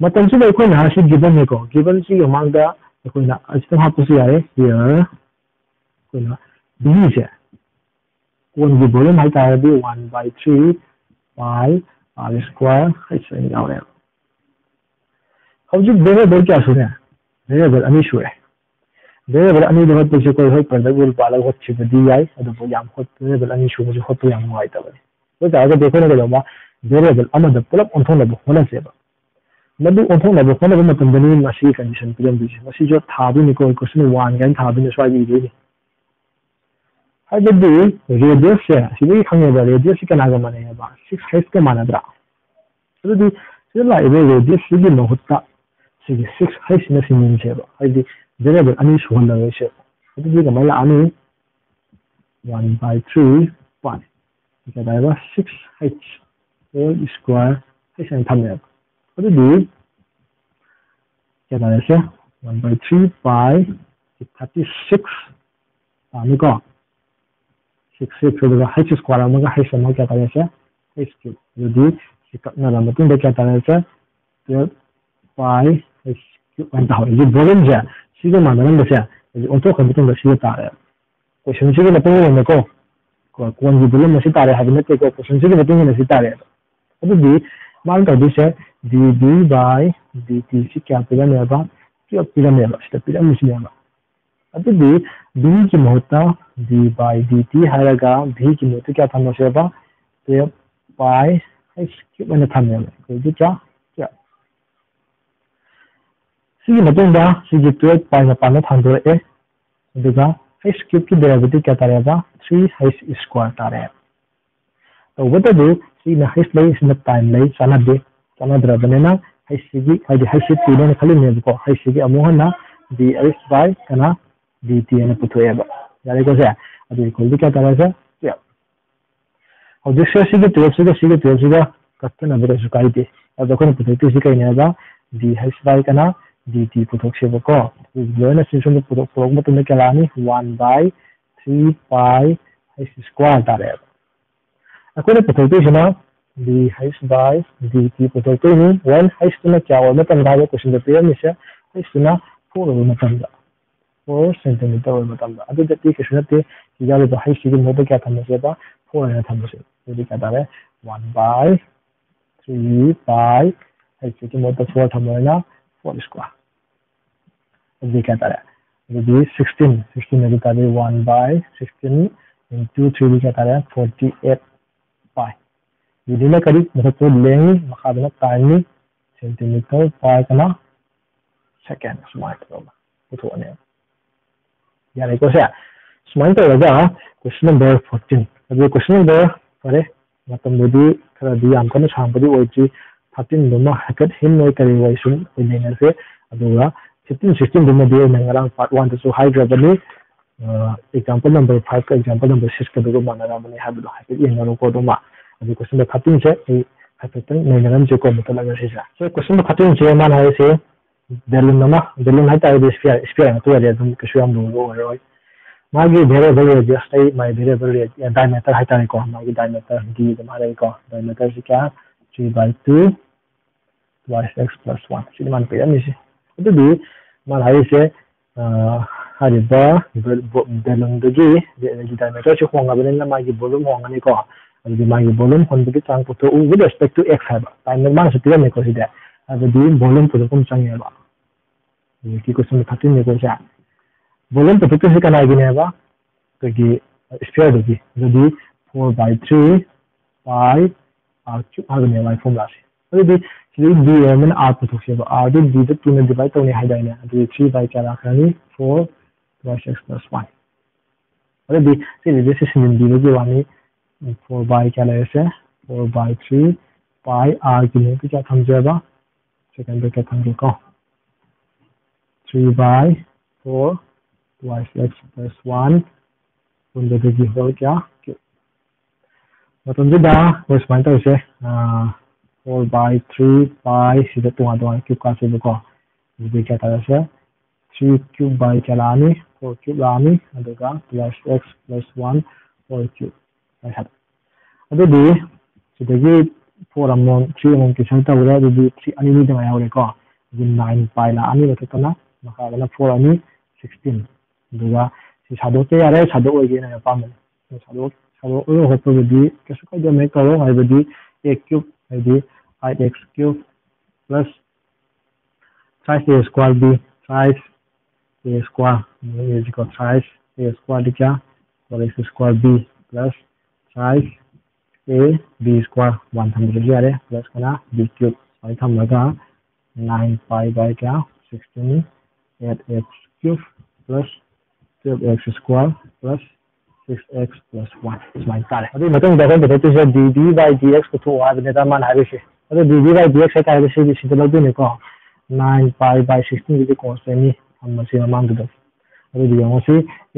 ꯃꯇꯝꯁꯤꯗ ꯑꯩꯈꯣꯏꯅ ꯁꯤ given ꯅꯤꯀꯣ꯫ Given ꯁꯤꯒꯤ ꯃꯃꯥꯡꯗ ꯑꯩꯈꯣꯏꯅ ꯑꯁꯤꯇꯪ ꯍꯥꯞꯄꯁꯨ ꯌꯥꯔꯦ꯫ Here ꯑꯩꯈꯣꯏꯅ V ꯁꯦ, cone ꯒꯤ volume ꯍꯥꯏꯇꯥꯔꯒꯗꯤ one by three pi R square H ꯑꯅ ꯌꯥꯎꯔꯦꯕ꯫ ꯍꯧꯖꯤꯛ variable ꯀꯌꯥ ꯁꯨꯔꯦ? Variable ꯑꯅꯤ ꯁꯨꯔꯦ꯫ Variable ꯑꯅꯤꯗ ꯍꯣꯠꯄꯁꯦ ꯑꯩꯈꯣꯏ ꯍꯣꯏ product rule ꯄꯥꯜꯂꯒ ꯍꯣꯠꯈꯤꯕꯗꯤ ꯌꯥꯏ, ꯑꯗꯨꯕꯨ ꯌꯥꯝ ꯍꯣꯠ-, variable ꯑꯅꯤ ꯁꯨꯕꯁꯦ ꯍꯣꯠꯄ ꯌꯥꯝ ꯅꯨꯡꯉꯥꯏꯇꯕꯅꯤ꯫ ꯑꯗꯨ ꯑꯣꯏ ꯇꯥꯔꯒꯗꯤ ꯑꯩꯈꯣꯏꯅ ꯀꯩꯗꯧꯕ? Variable ꯑꯃꯗ ꯄꯨꯂꯞ ꯑꯣꯟꯊꯣꯛꯅꯕ ꯍꯣꯠꯅꯁꯦꯕ꯫ ꯃꯗꯨ ꯑꯣꯟꯊꯣꯛꯅꯕ ꯍꯣꯠꯅꯕ ꯃꯇꯝꯗꯅꯤ ꯃꯁꯤꯒꯤ condition ꯄꯤꯔꯝꯗꯣꯏꯁꯦ꯫ ꯃꯁꯤꯁꯨ ꯊꯥꯗꯣꯏꯅꯤꯀꯣ, question one ꯀꯥꯏꯅ ꯊꯥꯗꯣꯏꯅꯤ, ꯁ꯭ꯋꯥꯏꯗ ꯏꯗꯣꯏꯅꯤ꯫ ꯍꯥꯏꯕꯗꯤ radius ꯁꯦ, ꯁꯤꯗꯒꯤ ꯈꯪꯉꯦꯕ, radius ꯁꯤ ꯀꯅꯥꯒ ꯃꯥꯟꯅꯩ ꯍꯥꯏꯕ? Six H ꯀ ꯃꯥꯟꯅꯗ꯭ꯔꯥ? ꯑꯗꯨꯗꯤ ꯁꯤꯗ ꯂꯥꯛꯏꯕ radius ꯁꯤꯒꯤ ꯃꯍꯨꯠꯇ ꯁꯤꯒꯤ six H ꯁꯤꯅ ꯁꯤꯟꯁꯦꯕ, ꯍꯥꯏꯗꯤ variable ꯑꯅꯤ ꯁꯨꯍꯜꯂꯔꯣꯏꯁꯦꯕ꯫ ꯑꯗꯨꯗꯤ ꯀꯃꯥꯏꯅ ꯂꯥꯛꯑꯅꯤ? One by three pi ꯀꯩꯗꯧꯔꯕ? Six H whole square H ꯍꯥꯏꯅ ꯊꯝꯃꯦꯕ꯫ ꯑꯗꯨꯗꯤ ꯀꯌꯥ ꯇꯥꯔꯦꯁꯦ? One by three pi thirty six ꯇꯥꯅꯤꯀꯣ꯫ Six six ꯑꯗꯨꯒ H square ꯑꯃꯒ H ꯑꯃꯒ ꯀꯌꯥ ꯇꯥꯔꯦꯁꯦ? H cube꯫ ꯑꯗꯨꯗꯤ ꯁꯤ ꯀꯛꯅꯔ ꯃꯇꯨꯡꯗ ꯀꯌꯥ ꯇꯥꯔꯦꯁꯦ? Twelve pi H cube ꯍꯥꯏꯅ ꯇꯥꯍꯧꯔꯦ꯫ ꯍꯧꯖꯤꯛ volume ꯁꯦ ꯁꯤꯒ ꯃꯥꯟꯅꯔꯝꯕꯁꯦ ꯍꯧꯖꯤꯛ ꯑꯣꯟꯊꯣꯛꯈ꯭ꯔ ꯃꯇꯨꯡꯗ ꯁꯤꯒ ꯇꯥꯔꯦ꯫ Question ꯁꯤꯒꯤ ꯃꯇꯨꯡ ꯏꯟꯅꯀꯣ, cone ꯒꯤ volume ꯑꯁꯤ ꯇꯥꯔꯦ ꯍꯥꯏꯕ ꯅꯠꯇꯦꯀꯣ, question ꯁꯤꯒꯤ ꯃꯇꯨꯡ ꯏꯟꯅ ꯁꯤ ꯇꯥꯔꯦ꯫ ꯑꯗꯨꯗꯤ ꯃꯥꯅ ꯇꯧꯗꯣꯏꯁꯦ dV by dt ꯁꯤ ꯀꯌꯥ ꯄꯤꯔꯝꯃꯦꯕ? Twelve ꯄꯤꯔꯝꯃꯦꯕ, ꯁꯤꯗ ꯄꯤꯔꯝꯃꯤꯁꯤꯅꯦꯕ꯫ ꯑꯗꯨꯗꯤ V ꯒꯤ ꯃꯍꯨꯠꯇ d by dt ꯍꯥꯏꯔꯒ V ꯒꯤ ꯃꯍꯨꯠꯇ ꯀꯌꯥ ꯊꯝꯃꯁꯦꯕ? Twelve pi h cube ꯑꯣꯏꯅ ꯊꯝꯃꯦꯕ, equal to ꯀꯌꯥ? twelve꯫ ꯁꯤꯒꯤ ꯃꯇꯨꯡꯗ ꯁꯤꯒꯤ twelve pi ꯃꯄꯥꯟꯗ ꯊꯥꯡꯗꯣꯔꯛꯑꯦ, ꯑꯗꯨꯒ h cube ꯀꯤ derivative ꯀꯌꯥ ꯇꯥꯔꯦꯕ? three h square ꯇꯥꯔꯦ꯫ ꯇꯧꯕꯇꯕꯨ ꯁꯤꯅ h ꯂꯩ, ꯁꯤꯅ time ꯂꯩ, ꯆꯥꯟꯅꯗꯦ꯫ ꯆꯥꯟꯅꯗ꯭ꯔꯕꯅꯤꯅ h ꯁꯤꯒꯤ, ꯍꯥꯏꯗꯤ h ꯁꯤ two ꯅꯦꯅ ꯈꯜꯂꯤꯅꯦꯕꯀꯣ, h ꯁꯤꯒꯤ ꯑꯃꯨꯛ ꯍꯟꯅ dh by ꯀꯅꯥ? dt ꯍꯥꯏꯅ ꯄꯨꯊꯣꯛꯑꯦꯕ꯫ ꯌꯥꯔꯦꯀꯣ ꯁꯦ? ꯑꯗꯨ equal to ꯀꯌꯥ ꯇꯥꯔꯦ ꯁꯦ? twelve꯫ ꯍꯧꯖꯤꯛꯁꯦ ꯁꯤꯒꯤ twelve ꯁꯤꯒ ꯁꯤꯒꯤ twelve ꯁꯤꯒ ꯀꯛꯇꯅꯕ ꯀꯩꯁꯨ ꯀꯥꯏꯗꯦ꯫ ꯑꯗꯣ ꯑꯩꯈꯣꯏꯅ ꯄꯨꯊꯣꯛꯇꯣꯏꯁꯤ ꯀꯩꯅꯦꯕ? dh by ꯀꯅꯥ? dt ꯄꯨꯊꯣꯛꯁꯦꯕꯀꯣ꯫ ꯑꯗꯨ ꯂꯣꯏꯅ ꯁꯤ ꯁꯣꯝꯗ ꯄꯨꯊꯣꯛ-, ꯄꯨꯊꯣꯛꯄ ꯃꯇꯝꯗ ꯀꯌꯥ ꯂꯥꯛꯑꯅꯤ? One by three pi h square ꯇꯥꯔꯦꯕ꯫ ꯑꯩꯈꯣꯏꯅ ꯄꯨꯊꯣꯛꯇꯣꯏꯁꯤꯅ dh by dt ꯄꯨꯊꯣꯛꯇꯣꯏꯅꯤ꯫ When h ꯇꯨꯅ ꯀꯌꯥ ꯑꯣꯏꯕ ꯃꯇꯝꯗ ꯍꯥꯏꯕ question ꯗ ꯄꯤꯔꯝꯃꯤꯁꯦ, h ꯇꯨꯅ four ꯑꯣꯏꯕ ꯃꯇꯝꯗ, four centimeter ꯑꯣꯏꯕ ꯃꯇꯝꯗ꯫ ꯑꯗꯨꯗꯤ ꯀꯩꯁꯨ ꯅꯠꯇꯦ, ꯁꯤ ꯌꯥꯎꯔꯤꯕ h ꯁꯤꯒꯤ ꯃꯍꯨꯠꯇ ꯀꯌꯥ ꯊꯝꯃꯁꯦꯕ? Four ꯑꯣꯏꯅ ꯊꯝꯃꯁꯦ꯫ ꯑꯗꯨꯗꯤ ꯀꯌꯥ ꯇꯥꯔꯦ? One by three pi, h ꯁꯤꯒꯤ ꯃꯍꯨꯠꯇ four ꯊꯝꯃꯕꯅꯤꯅ four square꯫ ꯑꯗꯨꯗꯤ ꯀꯌꯥ ꯇꯥꯔꯦ? ꯑꯗꯨꯗꯤ sixteen, sixteen ꯑꯗꯨ ꯇꯥꯔꯗꯤ one by sixteen into three ꯗꯤ ꯀꯌꯥ ꯇꯥꯔꯦ? Forty eight pi꯫ ꯗꯤꯗꯨꯅ ꯀꯔꯤ? ꯃꯊꯛꯇ length ꯅꯤ, ꯃꯈꯥꯗꯅ time ꯅꯤ, centimeter pi ꯀꯅꯥ? Second꯫ ꯁꯨꯃꯥꯏꯅ ꯇꯧꯔꯒ ꯄꯨꯊꯣꯛꯑꯅꯦꯕ꯫ ꯌꯥꯔꯦꯀꯣ ꯁꯦ? ꯁꯨꯃꯥꯏꯅ ꯇꯧꯔꯒ question number fourteen꯫ ꯑꯗꯨ question number, ꯐꯔꯦ, ꯃꯇꯝꯕꯨꯗꯤ ꯈꯔꯗꯤ ꯌꯥꯝ ꯀꯟꯅ ꯁꯥꯡꯕꯗꯤ ꯑꯣꯏꯗ꯭ꯔꯤ, thirteen ꯗꯨꯃ ꯍꯥꯏꯐꯦꯠ hint ꯑꯣꯏ ꯀꯔꯤ ꯑꯣꯏ ꯁꯨꯝ ꯑꯣꯏꯅꯩꯅꯁꯦ꯫ ꯑꯗꯨꯒ fifteen, sixteen ꯗꯨꯃꯗꯤ ꯑꯩꯅ ꯉꯔꯥꯡ part one ꯗꯁꯨ ꯍꯥꯏꯈ꯭ꯔꯕꯅꯤ꯫ ꯑ, example number five ꯀ example number six ꯀꯗꯨꯒ ꯃꯥꯟꯅꯔꯝꯕꯅꯤ ꯍꯥꯏꯕꯗꯣ ꯍꯥꯏꯐꯦꯠ ꯌꯦꯡꯅꯔꯣꯀꯣ꯫ ꯑꯗꯨꯃ ꯑꯗꯨ question number thirteen ꯁꯦ ꯑꯩ ꯍꯥꯏꯐꯦꯠꯇꯪ ꯅꯩꯅꯔꯝꯁꯦꯀꯣ, ꯃꯨꯊꯠꯂꯒ ꯁꯤꯁꯦ꯫ So question number thirteen ꯁꯦ ꯃꯥꯅ ꯍꯥꯏꯔꯤꯁꯦ balloon ꯑꯃ, balloon ꯍꯥꯏꯇꯥꯔꯒꯗꯤ sphere, sphere ꯉꯥꯛꯇ ꯑꯣꯏꯔꯦ, ꯑꯗꯨꯝ ꯀꯩꯁꯨ ꯌꯥꯝ ꯂꯨꯕ ꯑꯣꯏꯔꯣꯏ꯫ ꯃꯥꯒꯤ variable radius ꯇꯩ, ꯃꯥꯒꯤ variable radi-, diameter ꯍꯥꯏꯇꯥꯔꯦꯀꯣ, ꯃꯥꯒꯤ diameter D ꯑꯗꯨꯝ ꯍꯥꯏꯔꯒꯦꯀꯣ, diameter ꯁꯤ ꯀꯌꯥ? Three by two twice x plus one꯫ ꯁꯤꯗꯤ ꯃꯥꯅ ꯄꯤꯔꯝꯃꯤꯁꯦ꯫ ꯑꯗꯨꯗꯤ ꯃꯥꯅ ꯍꯥꯏꯔꯤꯁꯦ, ꯑ, ꯍꯥꯏꯔꯤꯕ ꯕ-, ꯕ-, balloon ꯗꯨꯒꯤ diameter ꯁꯤ ꯍꯣꯡꯉꯕꯅꯤꯅ ꯃꯥꯒꯤ volume ꯍꯣꯡꯉꯅꯤꯀꯣ꯫ ꯑꯗꯨꯗꯤ ꯃꯥꯒꯤ volume ꯍꯣꯟꯕꯒꯤ ꯆꯥꯡ ꯄꯨꯊꯣꯛꯎ with respect to x ꯍꯥꯏꯕ꯫ Time ꯗ ꯃꯥꯅꯁꯨ ꯄꯤꯔꯝꯃꯦꯀꯣ ꯁꯤꯗꯤ꯫ ꯑꯗꯨꯗꯤ volume ꯄꯨꯊꯣꯛꯄ ꯑꯃ ꯆꯪꯉꯦꯕ꯫ ꯍꯧꯖꯤꯛꯀꯤ question number thirteen ꯅꯤꯀꯣ ꯁꯦ꯫ Volume ꯄꯨꯊꯣꯛꯇꯣꯏꯁꯦ ꯀꯅꯥꯒꯤꯅꯦꯕ? ꯑꯩꯈꯣꯏꯒꯤ sphere ꯗꯨꯒꯤ꯫ ꯑꯗꯨꯗꯤ four by three pi R cube ꯍꯥꯏꯕꯅꯦꯕ ꯃꯥꯒꯤ formula ꯁꯦ꯫ ꯑꯗꯨꯗꯤ ꯁꯤꯗꯩ D ꯑꯃꯅ R ꯄꯨꯊꯣꯛꯁꯦꯕ꯫ R ꯗꯤ D ꯗ two ꯅ divide ꯇꯧꯅꯤ ꯍꯥꯏꯗꯥꯏꯅꯦ? ꯑꯗꯨꯗꯤ three by ꯀꯌꯥ ꯂꯥꯛꯈ꯭ꯔꯅꯤ? Four twice x plus one꯫ ꯑꯗꯨꯗꯤ ꯁꯤꯁꯤꯗꯤ ꯁꯤ ꯁꯤꯟꯖꯤꯟꯕꯤꯕꯒꯤ ꯋꯥꯅꯤ꯫ Four by ꯀꯌꯥ ꯂꯩꯔꯁꯦ? Four by three pi R ꯒꯤ ꯃꯍꯨꯠꯇ ꯀꯌꯥ ꯊꯝꯖꯦꯕ? Second bracket ꯊꯝꯒꯦꯀꯣ꯫ Three by four twice x plus one ꯄꯨꯟꯕꯗꯒꯤ whole ꯀꯌꯥ? Cube꯫ ꯃꯇꯝꯁꯤꯗ ꯑꯩꯈꯣꯏ ꯁꯨꯃꯥꯏꯅ ꯇꯧꯔꯤꯁꯦ꯫ Four by three pi ꯁꯤꯗ ꯇꯣꯉꯥꯟ ꯇꯣꯉꯥꯟꯅ cube ꯀꯥꯁꯦꯕꯀꯣ꯫ ꯑꯗꯨꯗꯤ ꯀꯌꯥ ꯇꯥꯔꯁꯦ? Three cube by ꯀꯌꯥ ꯂꯥꯛꯑꯅꯤ? Four cube ꯂꯥꯛꯑꯅꯤ꯫ ꯑꯗꯨꯒ plus x plus one whole cube꯫ ꯑꯗꯨꯗꯤ ꯁꯤꯗꯒꯤ four ꯑꯃꯃꯝ, three ꯑꯃꯃꯝ cancel ꯇꯧꯔꯦ꯫ ꯑꯗꯨꯗꯤ three ꯑꯅꯤ ꯑꯅꯤꯗ ꯉꯥꯏꯍꯧꯔꯦꯀꯣ꯫ ꯑꯗꯨꯗꯤ nine pi ꯂꯥꯛꯑꯅꯤ ꯃꯊꯛꯇꯅ, ꯃꯈꯥꯗꯅ four ꯑꯅꯤ sixteen꯫ ꯑꯗꯨꯒ ꯁꯤ ꯁꯥꯗꯣꯛꯀꯦ ꯌꯥꯔꯦ, ꯁꯥꯗꯣꯛꯑꯣꯏꯒꯦ ꯅꯪ ꯑꯄꯥꯝꯕꯅꯤ꯫ ꯁꯥꯗꯣꯛ-, ꯁꯥꯗꯣꯛꯑꯒ ꯍꯣꯠꯄꯕꯨꯗꯤ ꯀꯩꯁꯨ ꯀꯥꯏꯗꯦ, ꯃꯌꯦꯛ ꯇꯧꯔꯣ꯫ ꯍꯥꯏꯕꯗꯤ a cube ꯍꯥꯏꯗꯤ eight x cube plus thrice a square b, thrice a square, a is equal thrice a square ꯗꯤ ꯀꯌꯥ? Four x square b plus thrice a b square, one ꯊꯝꯗ꯭ꯔꯁꯨ ꯌꯥꯔꯦ, plus ꯀꯅꯥ? B cube꯫ ꯁꯨꯃꯥꯏꯅ ꯊꯝꯃꯒ nine pi by ꯀꯌꯥ? Sixteen, eight x cube plus twelve x square plus six x plus one ꯁꯨꯃꯥꯏꯅ ꯇꯥꯔꯦ꯫ ꯑꯗꯨꯒꯤ ꯃꯇꯨꯡꯗ ꯑꯩꯈꯣꯏ ꯄꯨꯊꯣꯛꯇꯣꯏꯁꯦ d d by dx ꯄꯨꯊꯣꯛꯑꯣ ꯍꯥꯏꯕꯅꯤꯗ ꯃꯥꯅ ꯍꯥꯏꯔꯤꯁꯦ꯫ ꯑꯗꯨ d d by dx ꯍꯥꯏꯇꯥꯔꯒꯗꯤ ꯁꯤꯗꯤ ꯁꯤꯗ ꯂꯧꯗꯣꯏꯅꯤꯀꯣ꯫ Nine pi by sixteen ꯒꯤꯗꯤ constantꯅꯤ ꯊꯝꯃꯁꯤ ꯃꯃꯥꯡꯗꯨꯗ꯫ ꯑꯗꯨꯗꯤ ꯌꯦꯡꯉꯣ ꯁꯤ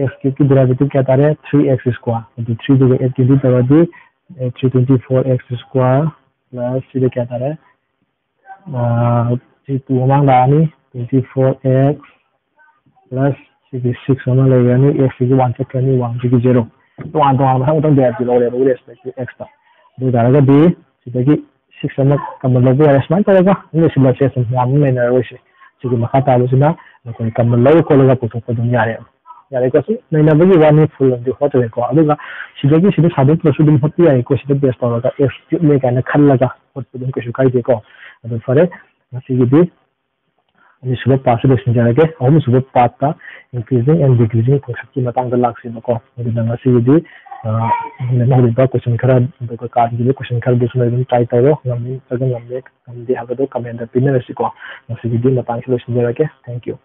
x cube ꯀꯤ derivative ꯀꯌꯥ ꯇꯥꯔꯦ? Three x square꯫ ꯑꯗꯨ three ꯗꯨꯒ eight cancel ꯇꯧꯔꯗꯤ three twenty four x square plus ꯁꯤꯗ ꯀꯌꯥ ꯇꯥꯔꯦ? ꯁꯤ two ꯃꯃꯥꯡ ꯂꯥꯛꯑꯅꯤ, twenty four x plus ꯁꯤꯒꯤ six ꯑꯃ ꯂꯩꯔꯅꯤ, x ꯁꯤꯒꯤ one ꯆꯠꯈ꯭ꯔꯅꯤ, one ꯁꯤꯒꯤ zero꯫ ꯇꯣꯉꯥꯟ ꯇꯣꯉꯥꯟꯕ ꯃꯊꯪ ꯃꯊꯪ derivative ꯂꯧꯔꯦꯕ respective x ꯇ꯫ ꯑꯗꯨ ꯑꯣꯏꯇꯥꯔꯒꯗꯤ ꯁꯤꯗꯒꯤ six ꯑꯃ common ꯂꯧꯕ ꯌꯥꯔꯦ꯫ ꯁꯨꯃꯥꯏꯅ ꯇꯧꯔꯒ ꯑꯗꯨꯝ ꯂꯣꯏꯁꯤꯜꯂꯁꯦ, ꯁꯨꯝ ꯌꯥꯝ ꯅꯩꯅꯔꯔꯣꯏꯁꯦ꯫ ꯁꯤꯒꯤ ꯃꯈꯥ ꯇꯥꯕꯁꯤꯅ ꯅꯈꯣꯏ common ꯂꯧ ꯈꯣꯠꯂꯒ ꯄꯨꯊꯣꯛꯄ ꯑꯗꯨꯝ ꯌꯥꯔꯦ꯫ ꯌꯥꯔꯦꯀꯣ? ꯁꯨꯝ ꯅꯩꯅꯕꯒꯤ ꯋꯥꯅꯤ, full ꯑꯗꯨ ꯍꯣꯠꯇ꯭ꯔꯦꯀꯣ꯫ ꯑꯗꯨꯒ ꯁꯤꯗꯒꯤ ꯁꯤꯗ ꯁꯥꯗꯣꯛꯇ꯭ꯔꯁꯨ ꯑꯗꯨꯝ ꯍꯣꯠꯄ ꯌꯥꯏꯀꯣ꯫ ꯁꯤꯗ base ꯇꯧꯔꯒ x cube ꯅꯦ ꯀꯥꯏꯅ ꯈꯜꯂꯒ ꯍꯣꯠꯄ ꯑꯗꯨꯝ ꯀꯩꯁꯨ ꯀꯥꯏꯗꯦꯀꯣ꯫ ꯑꯗꯨ ꯐꯔꯦ, ꯉꯁꯤꯒꯤꯗꯤ ꯑꯅꯤꯁꯨꯕ part ꯁꯤ ꯂꯣꯏꯁꯤꯟꯖꯔꯒꯦ꯫ ꯑꯍꯨꯝꯁꯨꯕ part ꯇ increasing and decreasing function ꯀꯤ ꯃꯇꯥꯡꯗ ꯂꯥꯛꯁꯦꯕꯀꯣ꯫ ꯑꯗꯨꯅ ꯉꯁꯤꯒꯤꯗꯤ ꯂꯦꯝꯍꯧꯔꯤꯕ ꯀꯣꯏꯁꯟ ꯈꯔ, ꯑꯗꯨꯒ ꯀꯥꯟꯈꯤꯕ ꯀꯣꯏꯁꯟ ꯈꯔꯗꯨꯁꯨ ꯅꯣꯏ ꯑꯗꯨꯝ ꯇ꯭ꯔꯥꯏ ꯇꯧꯔꯣ꯫ ꯉꯝꯃꯤ ꯅꯠꯇ꯭ꯔꯒ ꯉꯝꯗꯦ ꯉꯝꯗꯦ ꯍꯥꯏꯕꯗꯣ ꯀꯃꯦꯟꯗ ꯄꯤꯅꯔꯁꯤꯀꯣ꯫ ꯉꯁꯤꯒꯤꯗꯤ ꯃꯇꯥꯡꯁꯤ ꯂꯣꯏꯁꯤꯟꯖꯔꯒꯦ꯫ Thank you꯫